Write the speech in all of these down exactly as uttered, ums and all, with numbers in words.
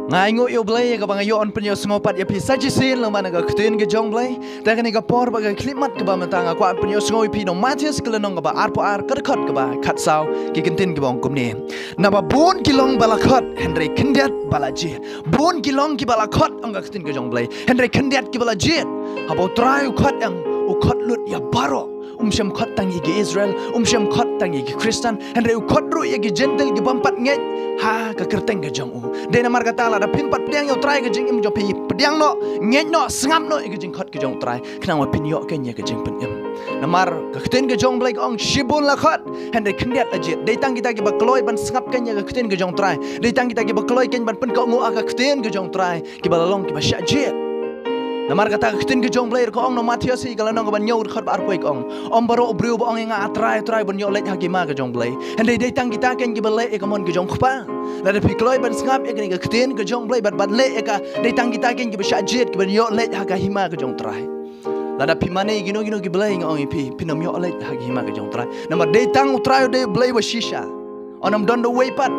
Nga ainguh ïa U Blei ïa kaba nga ïoh ban pynïohsngew pat ïa phi sa shisien lyngba na ka ktien ka jong U Blei. Te kane ka por bad ka khyllipmat kaba mynta nga kwah ban pynïohsngew ïa phi na u Mathaios ka lynnong kaba arphew ar, ka dkhot kaba khatsaw, ki kyntien kiba ong kumne. Naba bun ki long ba la khot, hynrei khyndiat ba la jied. Bun ki long kiba la khot, ong ka ktien ka jong U Blei, hynrei khyndiat kiba la jied. Haba U Trai u khot, ong, u khot lut ïa baroh. Um shym khot tang ïa ki Israel, um shym khot tang ïa ki Khristan, hynrei u khot ruh ïa ki Jentil ki bym pat ngeit ha ka kyrteng ka jong u. Dei namar kata lada phim pat pdiang ïa U Trai ka jingim jong phi, pdiang noh, ngeit noh, sngap noh ïa ka jingkhot ka jong U Trai, khnang ba phin ïoh kein ïa ka jingpynim. Namar ka ktien ka jong U Blei ka ong shibun la khot, hynrei khyndiat la jied. Dei tang kita kiba kloi ban sngap kein ïa ka ktien ka jong U Trai. Dei tang kita kiba kloi kein ban pynkohnguh ha ka ktien ka jong U Trai, kiba la long kiba shah jied. Namar kata ka ktien ka jong U Blei ka ong na u Mathaios ka lynnong kaba hynñiew, dkhot ba arphew ka ong. Ym baroh u briew ba ong ïa nga, A Trai, A Trai, ban ïoh leit ha ki hima ka jong U Blei, hynrei dei tang kita kein kiba leh ïa ka mon ka jong U Kpa. Lada phi kloi ban sngap ïa kane ka ktien ka jong U Blei bad, bad leh ïa ka, dei tang kita kein kiba shah jied kiban ïoh leit ha ka hima ka jong U Trai. Lada phi mane ïa kino kino ki blei, nga ong ïa phi, phin ym ïoh leit ha ka hima ka jong U Trai. Namar dei tang U Trai u dei u Blei ba shisha. Yn ym don da uwei pat.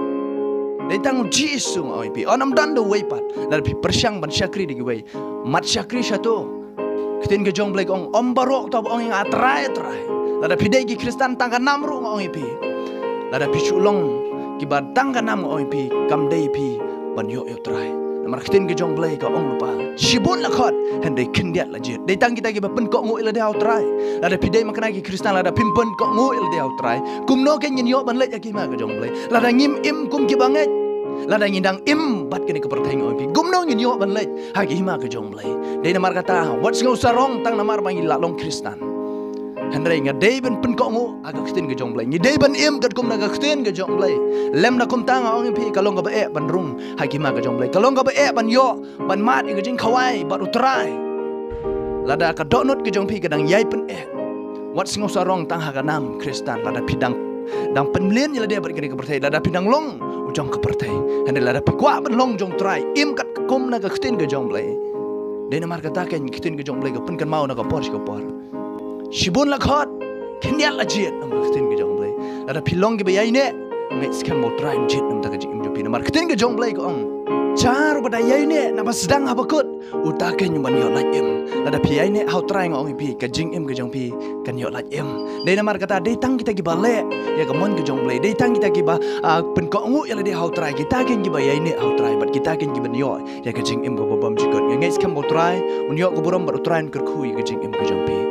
Dei tang U Jisu, nga ong ïa phi, yn ym don da uwei pat. Lada phi pyrshang ban shakri da kiwei, mad shakri shato. Ktien ka jong U Blei ka ong, ym baroh uta ba ong ïa nga, A Trai, A Trai. Lada phi dei ki Khristan tang ka nam ruh, nga ong ïa phi, lada phi shu long kiba tang ka nam, nga ong ïa phi, kam dei phi ban ïoh ïa U Trai. Namar ktien ka jong U Blei ka ong lypa, shibun la khot, hynrei khyndiat la jied. Dei tang kita kiba pynkohnguh ïa lade ha U Trai. Lada phi dei ma kane ki Khristan, lada phim pynkohnguh ïa lade ha U Trai, kumno kein ngin ïoh ban leit ha ka hima ka jong U Blei? Lada ngim im kum kiba ngeit, lada ngi dang im bad kane ka pyrthei, nga ong ïa phi, kumno ngin ïoh ban leit ha ka hima ka jong U Blei? Dei namar kata, wat sngew sarong tang namar ba ngi la long Khristan. Hynrei nga dei ban pynkohnguh ha ka ktien ka jong U Blei. Ngi dei ban im katkum na ka ktien ka jong U Blei. Lymda kumta, nga ong ïa phi, ka long kaba eh ban rung ha ka hima ka jong U Blei. Ka long kaba eh ban ïoh ban mad ïa ka jingkhawai bad U Trai. Lada ka dohnud ka jong phi ka dang ïai pyneh, wat sngew sarong tang ha ka nam Khristan. Lada phi dang, dang pynmlien ïa lade bad kane ka pyrthei, lada phi dang long u jong ka pyrthei. Hynrei lada phi kwah ban long jong U Trai, im katkum na ka ktien ka jong U Blei. Dei namar kata kein ka ktien ka jong U Blei ka pynkynmaw na ka por sha ka por. Shibun la khot, khyndiat la jied, ong ka ktien ka jong U Blei. Lada phi long kiba ïaineh, ngeit skhem ba U Trai un jied na ka bynta ka jingim jong phi. Namar ka ktien ka jong U Blei ka ong, jar uba da ïaineh naba sdang haba kut, uta kein uban ïoh lait im. Lada phi ïaineh ha U Trai, nga ong ïa phi, ka jingim ka jong phi kan ïoh lait im. Dei namar kata, dei tang kita kiba leh ïa ka mon ka jong U Blei, dei tang kita kiba, ah, pynkohnguh ïa lade ha U Trai, kita kein kiba ïaineh ha U Trai bad kita kein kiban ïoh ïa ka jingim kaba bymjukut. Nga ngeit skhem ba U Trai un ïoh ka burom bad U Trai un kyrkhu ïa ka jingim ka jong phi.